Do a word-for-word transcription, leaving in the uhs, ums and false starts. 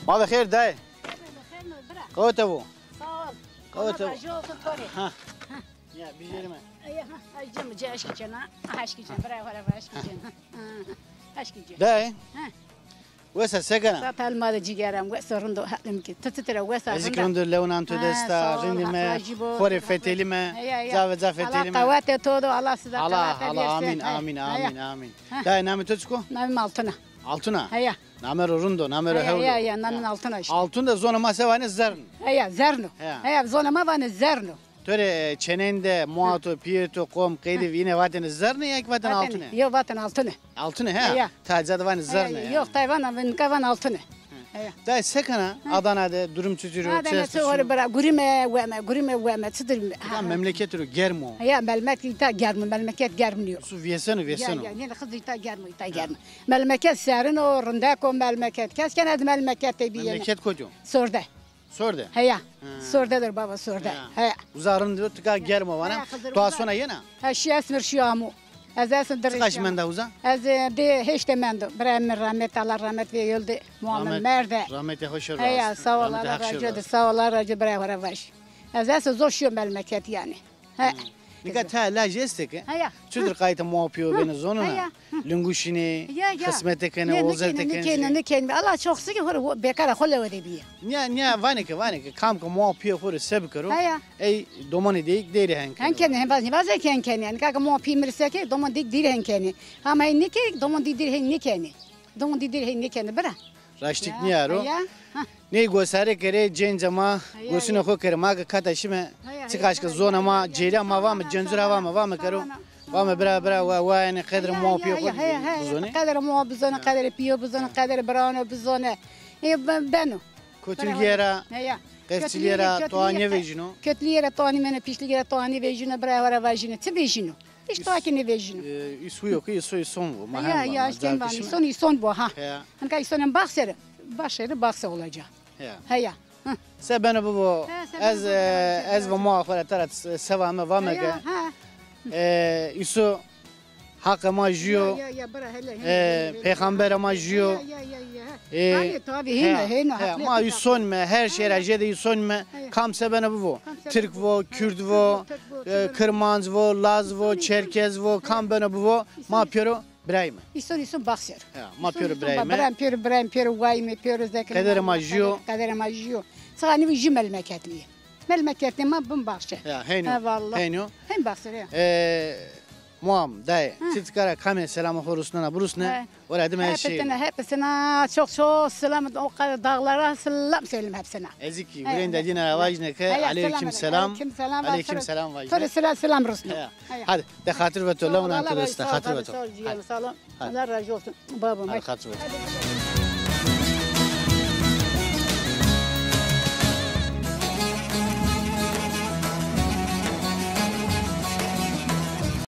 Ma ve xêr dayê. Qewete bo. Sağ ol. Qewete bo. Allah razı olsun, Tore. Ha. Ya, bijêrime. Ya, ha, ay, cem, ce, eşkî cena. Eşkî cena, bira, bira, bira, eşkî cena. Ha, eşkî cena. Dayê. Ha. Wes a, se kena? Sa hal ma de cîgeram, wes a, rind o, helim ki. Ti çitur a, wes a? Ez kî rind o, lewinan to dest a, rindîme, xo rê fetelîme, ca ve ca fetelîme. Allah qewetê to do, Allah size qewete versin. Amîn, amîn, amîn, amîn. Dayê, namê to çik o? Namê mi Altun a. Altun a? Heya. Name ro rind o, name ro hewl o. Heya, heya, namê mi Altun a îşte. Altun de zonê ma se vanê, zern. Heya, zern o. Heya, zonê ma vanê zern o. To rê, e, çênên de, moa to, pîyê to, qom, qeydî, îne vatêne zernî ya kî vatêne altune? Yo, vatêne altune. Altune, he? Ya. Tayê ca de vanê zerne ya. Yok, tay vanê, nika vanê altune. He. Dayê, se kena? Adana de durum çitur o? Adana çi hore bira, gurîme weme, gurîme weme, çitur? Ya, memleket ro germ o. Ya, memleket îta germ o, memleket germ nîyo. Su vêseno, vêseno. Ya, ya, nê, Xizir, îta germ o, îta germ o. Memleket serin o, rindek o memleket. Kes kena ez memlekete bîyeme. Memleket kotî yo? Sorde. Sorde? Heya. Sorde der baba, Sorde. Heya. Uza rind o, tika germ o vana. To a sona yena? Ha, şî esmir, şî amo. Ez esim dir. Çiqa şî menda uza? Ez, e, di hêşte mendo. Birayê mi rahmet, Allah rahmet vey, öldü. Muhammed merde. Rahmetê xo şiro. Heya, sağ ol, Allah razı olsun. Sağ ol, Allah razı olsun, birayê xo ra vaj. Ez esim zor şîyo memleket yanî. He. Nika tayê lajî estê ke? Heya. Çutir qayîtê moa pîyo benê zonena? Heya. Lingu şinê, xismete kenê, ozete kenê. Nêkenê, nêkenê. Allah çok şükür, hore bekara xo lewe de bîye. Nîya, nîya vanê ke, vanê ke, kam ke moa pîyê xo rê se bikero, ey domonê deyîk dêrî hen kenê. Hen kenê, hen vaz nêvazê ke hen kenê. Yanî ka ke moa pî mi rê se ke, domon deyîk dêrî hen kenê. Hama ey nêke, domon deyîk dêrî hen nêkenê. Domon deyîk dêrî hen nêkenê, bira. Raştîk nîya ro. Ney gosare kerê, cênca ma gosinê xo kerê. Ma ke kata şîme, çiqaş ke zonê ma cêrîya, ma vame, cencû ra vame, vame kero. Vame bira, bira, wa, wa, yanî qedrê moa pîyê xo bizonê. Qedrê moa bizonê, qedrê pîyo bizonê, qedrê birano bizonê. Ê, be-, beno. Kotilîye ra, qefçilîye ra toa nêvejîno? Kotilîye ra toa nêmeno, pîşlîye ra toa nêvejîno, birayê xo ra vajîno. Çi vejîno? Hiç toa kî nêvejîno. E, îs huyo ki îso îson bo. Ma hem ya, îson îson bo ha. Nika îsonên baxse rê, baxse rê baxse olaca. Heya. Se beno bibo. Ez, e, ez ve moa xo ra tera se vame, vame ke. E, îso haqê ma jîyo. E, peyxamberê ma jîyo. E, tabî, hêno, hêno. Ma îsonîme, her şey ra jêde îsonîme. Kam se beno bibo. Tirk vo, Kurd vo, e, Kirmanc vo, Laz vo, Çerkez vo, kam beno bibo. Ma pêro birayîme. Îson îson baxse rê. Ya, ma pêro birayîme. Birayîm pêro, birayîm pêro, wayîme pêro, zekerîme. Qederê ma jîyo. Qederê ma jîyo. Çiqa nîvî jî melmeketî yê. Melmeketê ma bin baxçe. Ya, heyno. He, vallahi. Heyno. Hên baxçe ya. E, moam, dayê, ti tika ra kamê selamê xo rusnena, birusne. Ora dime şey. Hepsine, hepsine çok çok selam, o kadar dağlara selam söyleyeyim hepsine. Ez kî gureyên de dîna ra vajîne ke aleyküm selam. Aleyküm selam vajîne. To rê selam, selam rusne. Hadi, de xatir ve to, lewna to dest de, xatir ve to. Sağ ol, ciğerim, sağ olun. Allah razı olsun. Babam. Hadi, xatir ve to.